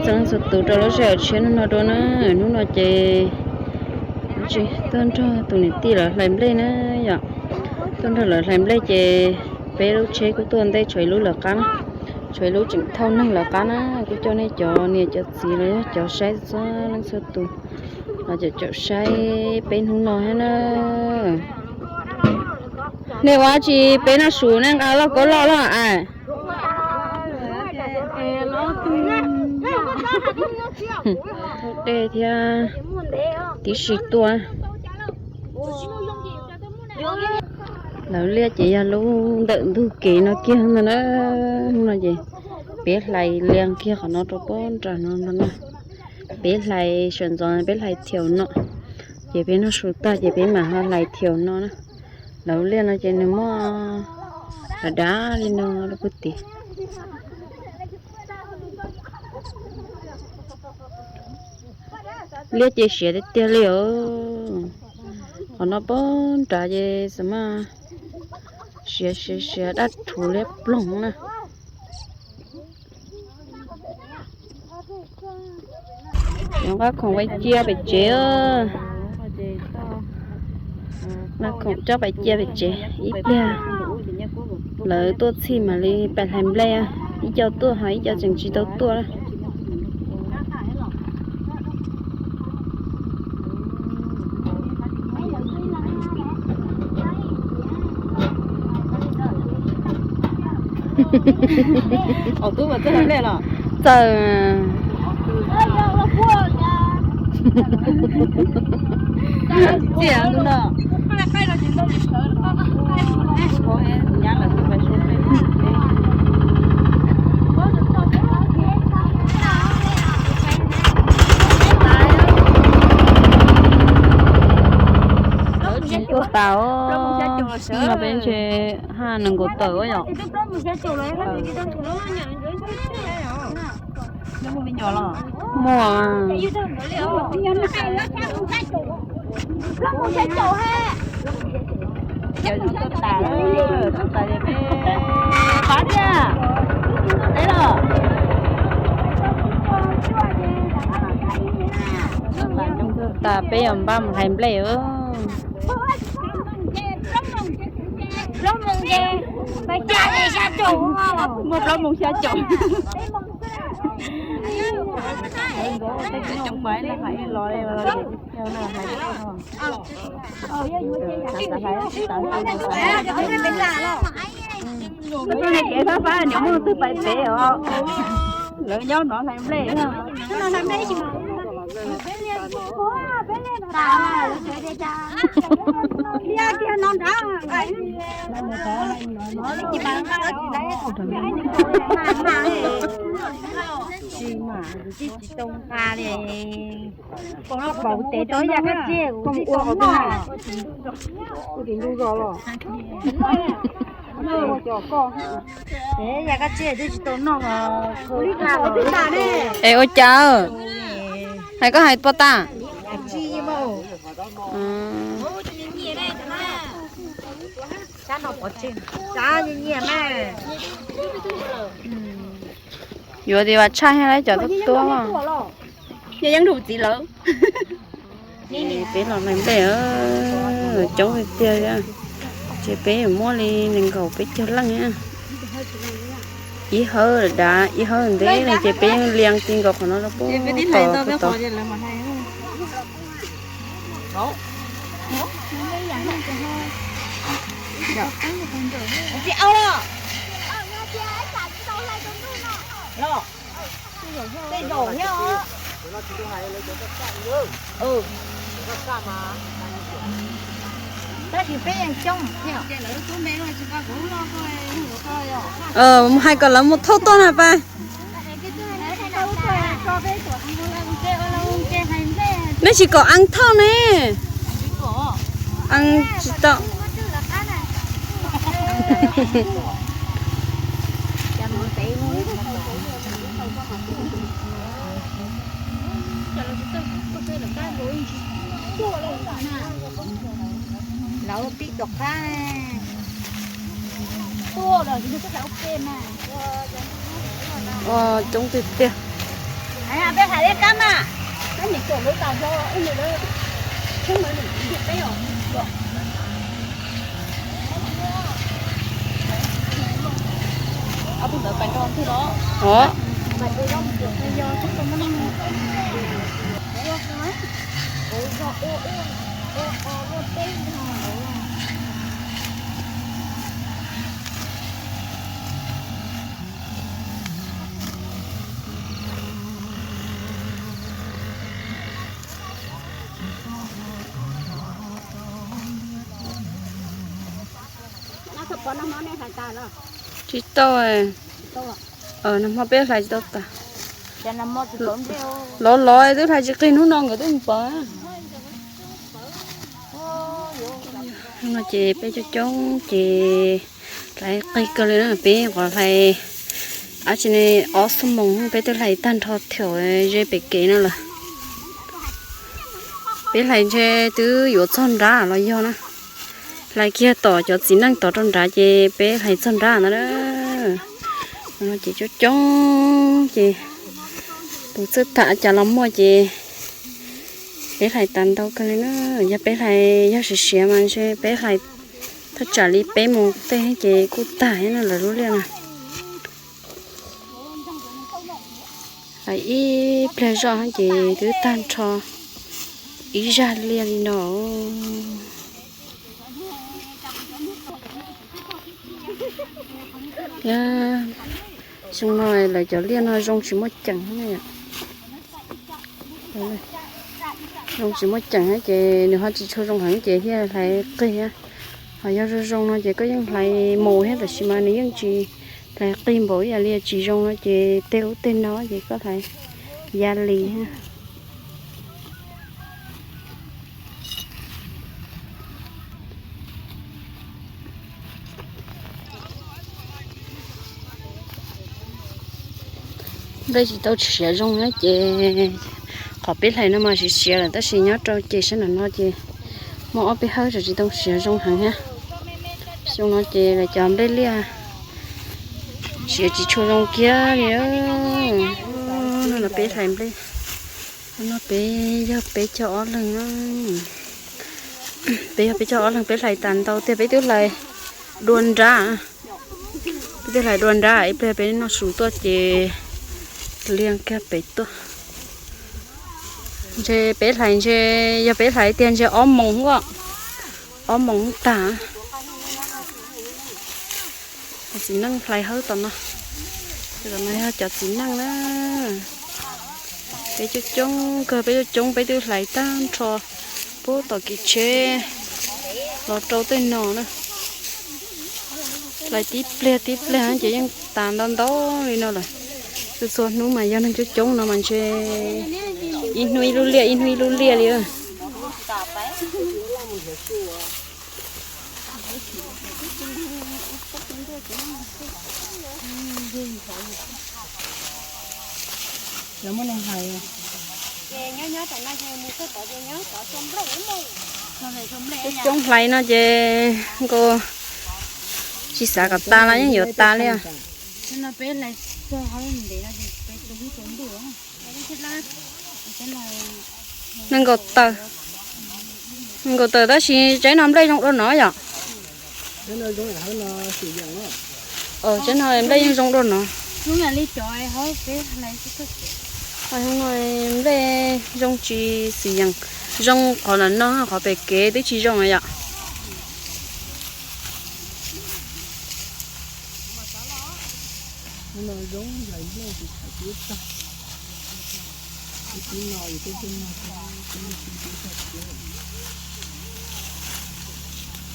Txhua tus rau lub sij hawm tshiab hnub no dua na, hnub no ces tuaj nrog tus niam tij lawv hlais nplej na yom. Tuaj nrog lawv hlais nplej ces peb lub tsheb kuj tuaj ntej tshuav ib lub lawv qab na, tshuav ib lub tseem thauj neeg lawv qab na, kuj coj nej cov niam cov txiv los yog cov saib txhua leej txhua tus los caum caum saib peb hnub no thiab na. Nej ua dab tsi peb noj su nej nqa lauj kaub loj loj as. Dej thiab tib si tuaj. Lawv liaj ces yog lub ntawm ntug kev no kiag ntag na. Hnub no ces peb hlais lias kiag qhov no rau pem nram no no na. Peb hlais sawv ntxov peb hlais thiaus no, ces peb noj su tag ces peb mam ho hlais thiaus no na. Lawv liaj no ces nws muaj dav dav li no rau puag tid. Liaj ces siav tiag tiag li os. Qhov no pem nrad ces xav mas siav siav siav daj rhuv liab ploog na. Yuav nqa khoom cia pem tsev. Nqa khoom coj pais cia pem tsev ib pliag. Lawv tuaj txhij mam li pais hlais nplej, ib co tuaj ho ib co tseem tsis tau tuaj. Txawm Tuaj tas, no peb ntshe ha nees nkaum tawm yom. Muaj. Tuaj tas, tuaj tas, pab thiab. Teb los. Tuaj tas peb yuav npaj mus hlais nplej. Muaj plaub moos xya caum. Kev fab fab niam muaj twg pais pem os. Lawv nyob no hlais nplej. Tsis tau nqa li. Pauv tes tau yam kab tseg kuv tsis tau noj. Yam kab tseg twb tsis tau noj. Es ua cas? Hais koj hais poj tas. Yuav tias vas tshaj thiab cov tuaj tuaj. Yog yeeb nrug txiv lawm. Peb los hlais nplej coob tiag tiag, ces peb yuav muaj li nees nkaum peb caug leej. Ib hawb dav ib hawb ntev no ces peb yeej lias ti nkaus qhov no rau puag tod. Tab sis peb yeej coob thiab. Hais kom lawv mus thauj tuaj na pas. Nej tsis kom Eeb thauj ne. Eeb tsis tau. Lawv pib tom qab. Ua coob tiag tiag. Peb hais li kab mas, peb nim tuam lub tas ho ib nus lawm, peb os. Tsis tau, nag hmo peb hlais tsis tau tas. Lov lov twb hlais tsis qig, hnub no nkawd twb mus pov. No ces peb coob coob ces hlais qig kawg li na, peb qhov hlais ab tsi ne ob xuab moos peb twb hlais tag nrho thiab ze pem kev no lawm. Peb hlais ntshe twb yuav txog nrab los yog na. Hlais kiag tom cov txiv neej tod rau nrad ces peb hlais txog nrab ntawd na. No ces coob coob ces tus txawj tham cas los muaj ces peb hlais tas ntau kawg li na. Yog peb hlais yog siav siav mas ntshe peb hlais thaj tsam li peb moos tej ces kuj tag thiab no lawv lub liaj na. Hlais ib pliag zoj ces twb tag nrho ib zaj liaj li no. Xyoo no lawv cov liaj no zoo tsis muaj ceem. Zoo tsis muaj ceem ces nws ho tsis tshua zoo heev ces thiaj hlais qig thiab. Ho yog zoo zoo no ces koj yeej hlais mus thiab, tab sis mas nws yeej tsis hlais qig npaum ib yam li tsis zoo no ces tej ub tej no ces koj hlais ya li. Nplej tsis tau siav zoo na ces qhov peb hlais no mas siav siav lawm tab sis nyob rau ces sab nram no ces muaj ob peb hawb tseem tsis tau siav zoo heev thiab. Xyoo no ces lawv cov nplej liaj siav tsis tshua zoo kiag li. No peb hlais nplej, no peb yog peb caug ob leeg, peb yog peb caug ob leeg peb hlais tas ntau tiag, peb twb hlais dua nrab. Peb twb hlais dua nrab, ib pliag peb noj su tuaj ces liaj kiag pem tuaj. Ntshe peb hlais ntshe, yog peb hlais tiag ntshe ob moos os, ob moos tag. Cov txiv neej hlais hawb tom no, tom no yog cov txiv neej na. Peb coob coob kawg, peb coob coob peb twb hlais tag nrho puag tom kev tsheb los rau tej no na. Hlais tib pliag tib pliag ces yeej tas ntau ntau li no lawm. Txhua txhua hnub mas yog neeg coob coob no mas ntshe ib hnub ib lub liaj ib hnub ib lub liaj li. Coob coob hlais no ces nkaus tsis xav kom tas los yeej yuav tas li. Nees nkaum tawm, nees nkaum tawm tab sis tseeb no nplej zoo dua no yom. Tseeb no nplej yeej zoo dua no. Nplej zoo tsis xwm yees, zoo qhov no no, qhov pem kev twb tsis zoo yom.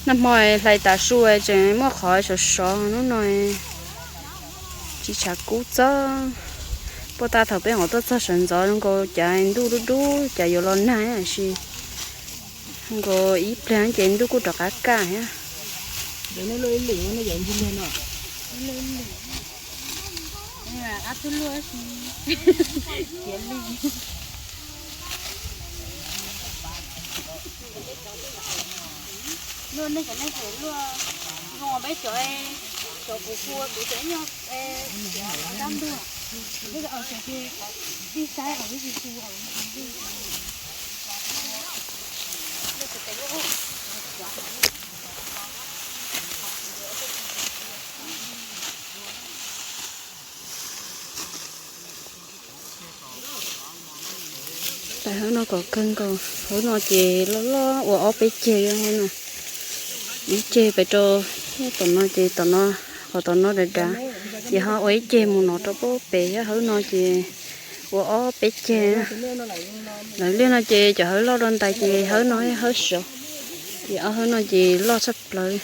Nag hmo hlais tav su tseem muaj qhov sov sov, hnub no tsis tshav kub txog. Puag ta thaum peb hauv tuaj txog sawv ntxov zoo nkaus cas ntuj dub dub cas yuav los nag tab sis nkaus ib pliag ces ntuj kuj rov qab kaj thiab. Luaj nej cov nej pem luaj zoo peb cov, cov kuv pua kuv cov ib nyuag dab ntuj. Tais hawb no kom kawg nkaus, hawb no ces loj loj ua ob peb ceg no. Ib ceg pem rau tom no ces tom no, qhov tom no dav dav, ces ho ua ib ceg mus no rau pem thiab. Hawb no ces ua ob peb ceg. Lawv liaj no ces cov hawb loj rau ntais ces hawb no hawb saud, ces ob hawb no ces loj tshaj plaws.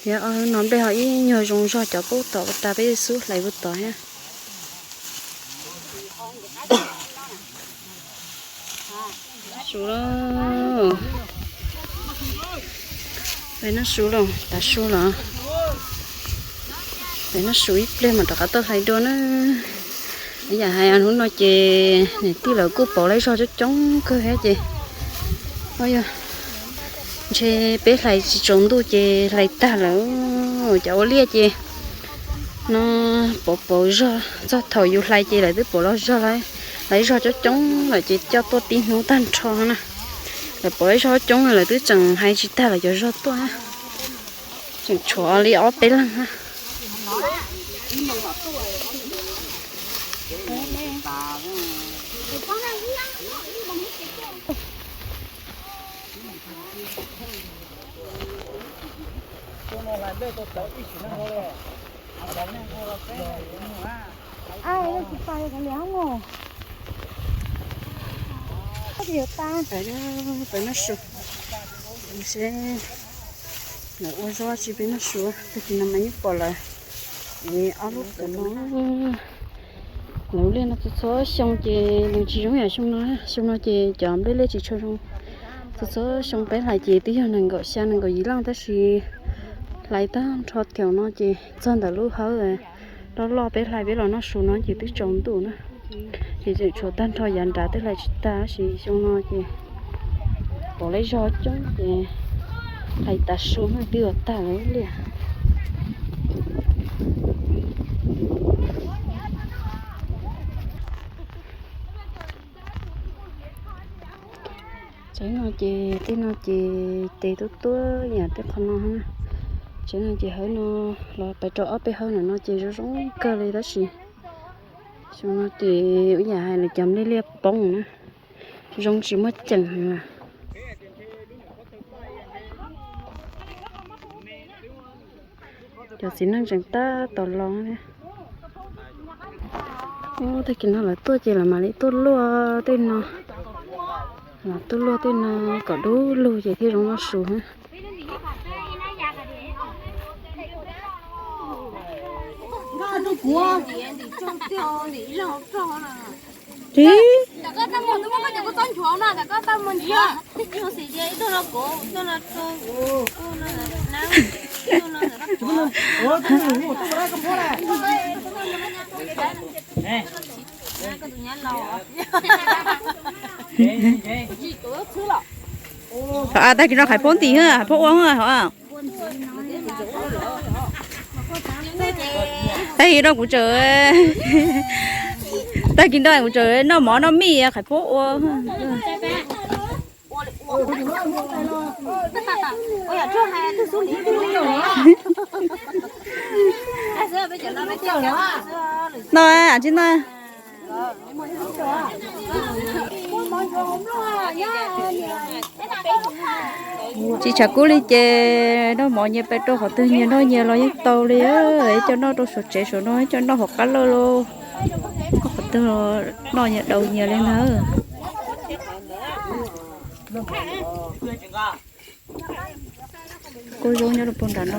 Thiab ob hawb no nplej ho ib nyuag zoo zog, cov pub tom ua tas peb xub hlais pub tom thiab. Su lauj, peb noj su lauj, tav su los. Peb noj su ib pliag mam rov qab tuaj hlais dua na. Ib yam hais hnub no ces niam tij lawv kuj pauv laib zog coob coob kawg thiab ces, yog ntshe peb hlais tsis tsaus ntuj ces hlais tag lawm. Cov ua liaj ces no pauv pauv zog, txog thaum yus hlais ces lawv twb pauv los zog, laib zog coob coob lawm ces coj tuaj tib hnub tag nrho na. Lawv pauv laib zog coob lawm, lawv twb tseem hais tsis tag lawv cov zog tuaj. Tseem tshuav li ob peb leeg na. Peb noj su, lawv ua zog tsis, peb noj su. Tag kis no mas yeej pom lawv, ob lub qhov no. Lawv liaj no txhua txhua xyoo ces nws tsis zoo yam xyoo no. Xyoo no ces cov nplej liaj tsis tshua zoo. Txhua txhua xyoo peb hlais ces twb yog nees nkaum xya nees nkaum yim leej, tab sis hlais tag nrho thaum no ces txog ntawm lub hawb loj loj peb hlais peb los noj su no ces twb tsaus ntuj na. Ces tseem tshuav tag nrho yav nrad twb hlais tsis tag, tab sis xyoo no ces pauv laib zog coob ces hlais tav su no twb yuav tag lawm liaj. Tsev no ces tej no ces tes tuab tuab yam tej qhov no. Tsev no ces hawb no los pes rau ob peb hawb no ces zoo zoo kawg li, tab sis xyoo no ces ib yam hais lawv cov nplej liaj poob na, zoo tsis muaj ceem heev na. Cov txiv neej tseem tab tom los. Ub, tag kis no lawv tuaj ces lawv mam li tuaj luaj tej no. Lawv tuaj luaj tej no kom dub lug ces thiaj zoo noj su. Tsis Tag kis no Qhais Phoob ntim, Qhais Phoob ua. Tag kis no kuv tseem, tag kis no kuv tseem noj mov noj mij, Qhais Phoob ua. No, tsis no. Tsis tshav kub li ces noj mov nyias pes rau qhov twg nyias noj nyias los yeej tau li. Ib co noj rau saum tsev saum no, ib co noj hauv qab lawj lauj. Qhov twg noj nyias daus nyias li ntawd. Kua zaub nyob rau puag nram no.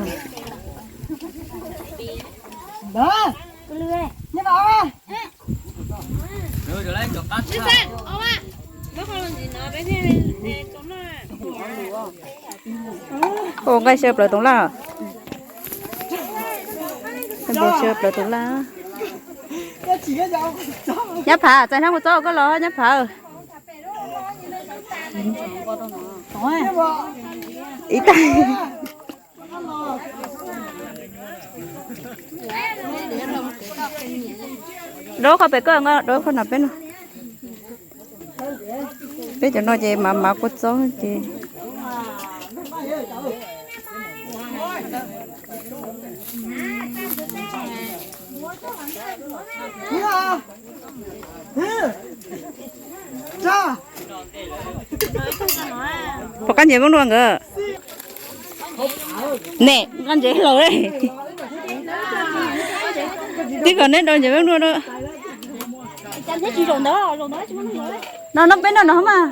Ua nqaij xyaw plaws toov laj. Xyaw plaws toov laj. Nyab Phav, txais hnab kua txob koj los Nyab Phav. Ib tag. Rau qhov pem koj, rau qhov no peb no. Peb cov no ces mav mav kua txob ces. Puas qab ntses nplooj dua nkawd? Ne, nqa ntses los. Tib kom neb rau ntses nplooj dua rau. No no peb no no mas.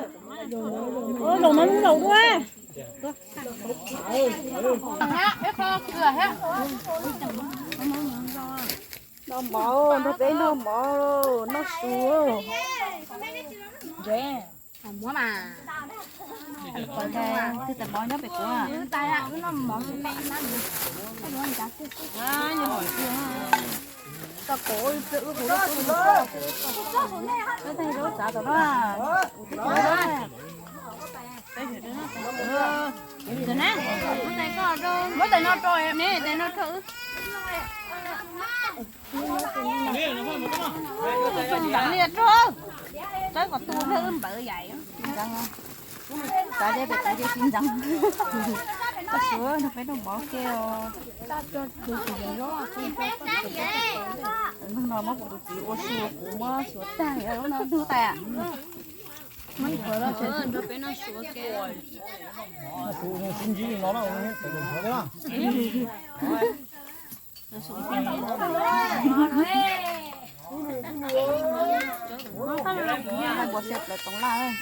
Noj mov, nrog peb noj mov, noj su. Ntses. Twg tais mov nyob pem kuv? Muab tais no rau, ne tais no rau. Ntxeev li rau, txawb kom tu thiab wb npawv yaim. Xav li pem kuv ces tsis ntxeev. Koj suav nrog peb noj mov ke os. Hnub no muab kuv tus txiv ua su kuv muab suav tag lub no ntug tas. Nrog peb noj suav ke. Npua xyaw plaws toov laj.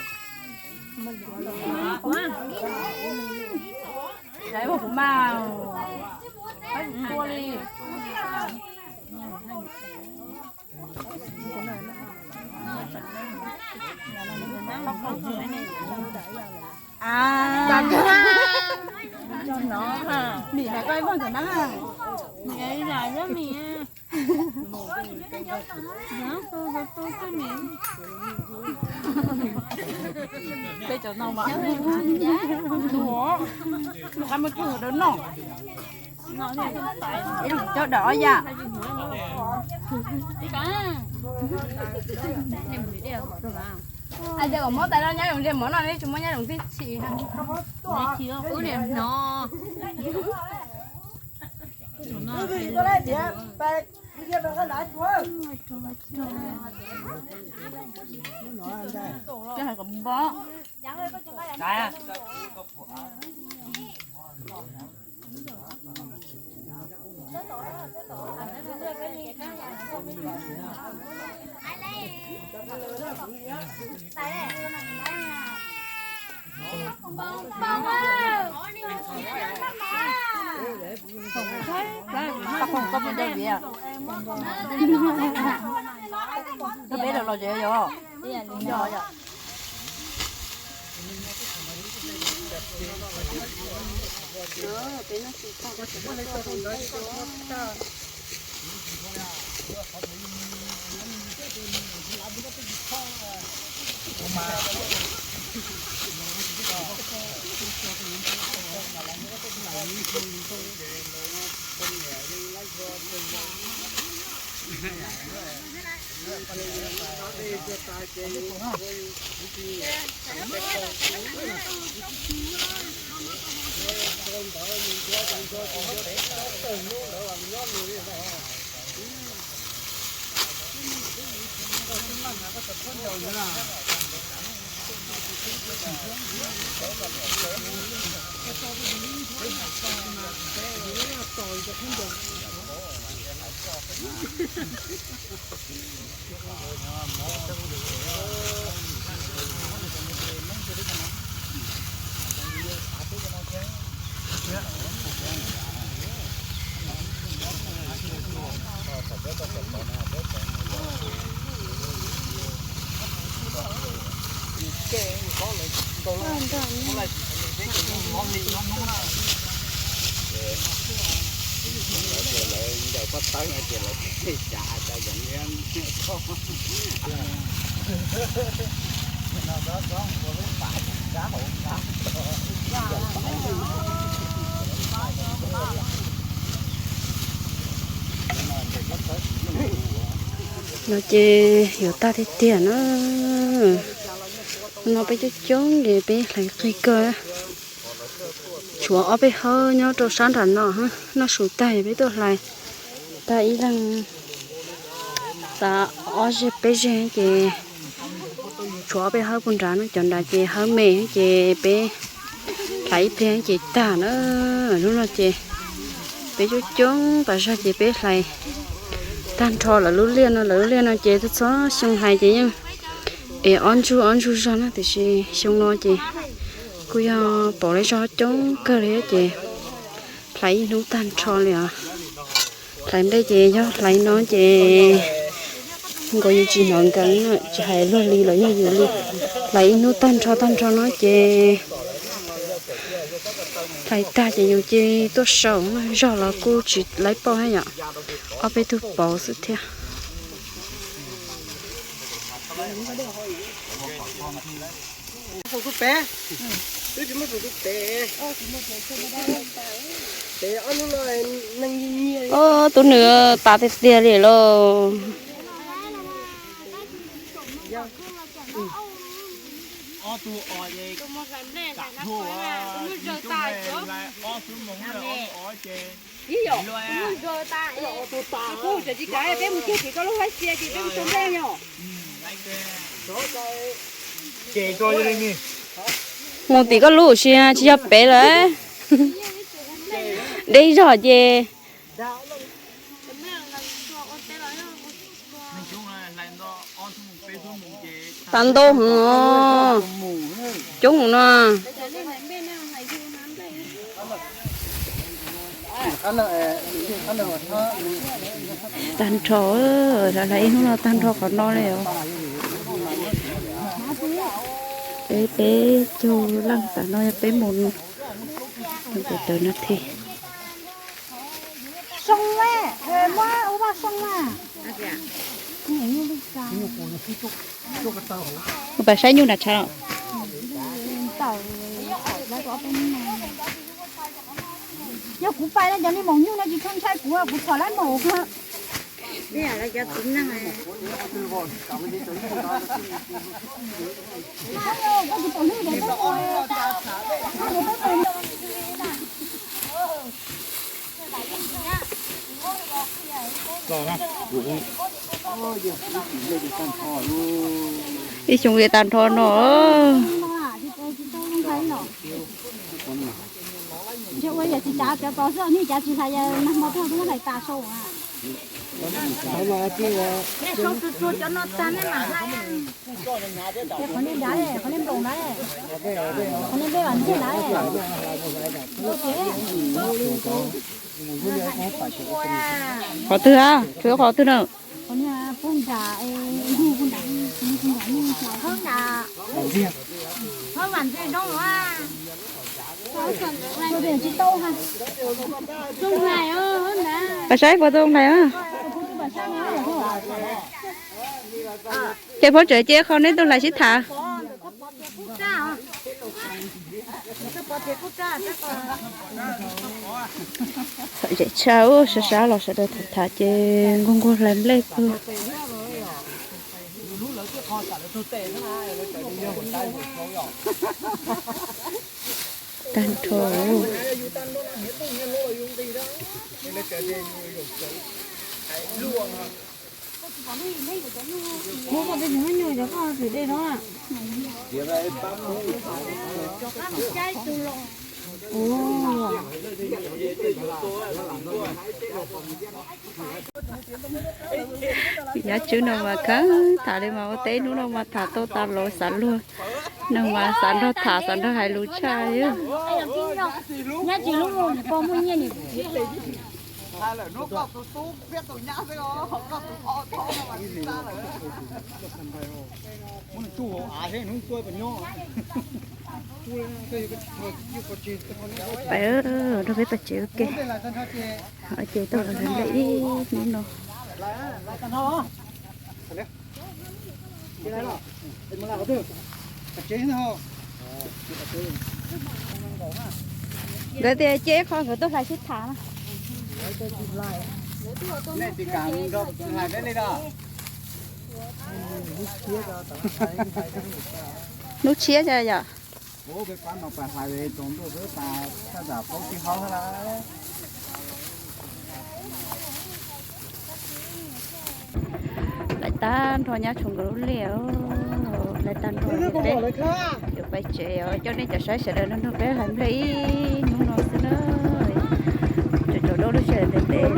Kuv mas, tua li. Mim hais koj ib vaj ntawm na. Peb cov no mas, qab muab coj dawm noj. Coj dawm ob yam. Hais tias kom muab tais no nyab zoo li mov no, neb tsis muab nyab zoo tib si. Wb niam no. Hais kom npog. Koj phooj koj phooj cov viv, koj peb los los tsev yog, yog yog. No ces yuav tag tiag tiag na. No peb coob coob ces peb hlais qig kawg. Tshuav ob peb hawb nyob rau sab nram no, noj su tag peb tuaj hlais tag ib leeg xav ob zeg peb zeg ces tshuav ob peb hawb puag nrad no, cov nrad ces hawb me ces peb hlais ib pliag ces tag na. Hnub no ces peb coob coob tas zog ces peb hlais tag nrho lawv lub liaj no. Lawv lub liaj no ces txhua xyoo hlais ces yeej es ob ntsug ob ntsug zog na, tiam sis xyoo no ces kuj yog pom lawv zog coob kawg li ces hlais ib hnub tag nrho li os. Hlais nplej ces yog hlais no ces nkaus yus tsis hnov nkees, tsis hais luag li los yog yus li. Hlais ib hnub tag nrho tag nrho no ces hlais tag ces yus cia li tuaj sau, zog los kuj tsis laib pauj thiab yom, ob peb tug pauv xwb thiab. Ub, tus nws tas tiag tiag li lauj. Mus tim koj lub si tsis yog pem lawm. Deb zog ces tas ntau heev os. Coob no. Tag nrho, hlais ib hnub no tag nrho qhov no li os. Peb, peb caug leej tas no yog peb mus tawm no thiab. Mus pam saib nyuj nram tshav los. Yog kuv pais no cov niag maum nyuj no tsis tshua ntshai kuv, kuv txhom lab maum. Ib xyoo li tag nrho no. Qhov twg a? Tshuav qhov twg na? Pab saib puas tau hlais. Ces phob tseem cia qho neb tuaj hlais sib tham. Txom nyem tshaj, sab sab los sawv daws tham tham ces nquag nquag hlais nplej kawg. Tag nrho. Yav tswv no mas kheev tham li mas ua teb hnub no mas tham tau tas los xav luag, neeg mas xav nrog tham xav nrog hais lus tshaj. Peb nrog peb pais tsev ua ke. Ces tuaj hlais nplej ib hnub no. Nkawd tias cia ib qho nkawd tuaj hlais sib tham na. Hnub tshiab yom. Lawv tag nrho nyob tshoob nkaus lub liaj, lawv tag nrho peb yuav pais tsev os. Coj nej cov saib sawv daws nrog peb hlais nplej ib hnub no xwb na. Tseem tsaus ntuj lub sij hawm ntev ntev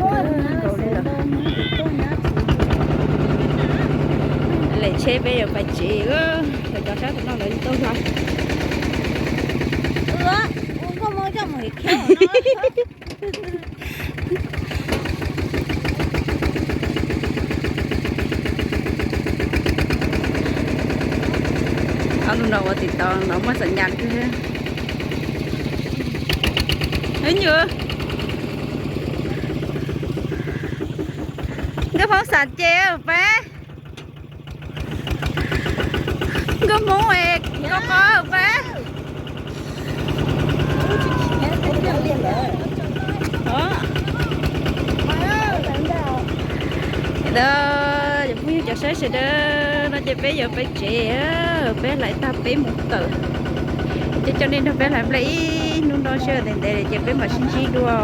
nkaus li lawm. Lem tsheb peb yuav pais tsev, lawv cov saib tom no lawv tuaj hlais. Ob lub no ua tim tau no muaj txom nyem kawg. Nyuam, nkauj Hmoob xav ces peb, nkauj Hmoob es koj peb. Cov phooj ywg cov saib sawv daws, no ces peb yuav peb tsev, peb hlais tag peb mus tawm. Ces coj nej nrog peb hlais nplej ib hnub no sij hawm ntev ntev ces peb mam sib ntsib dua.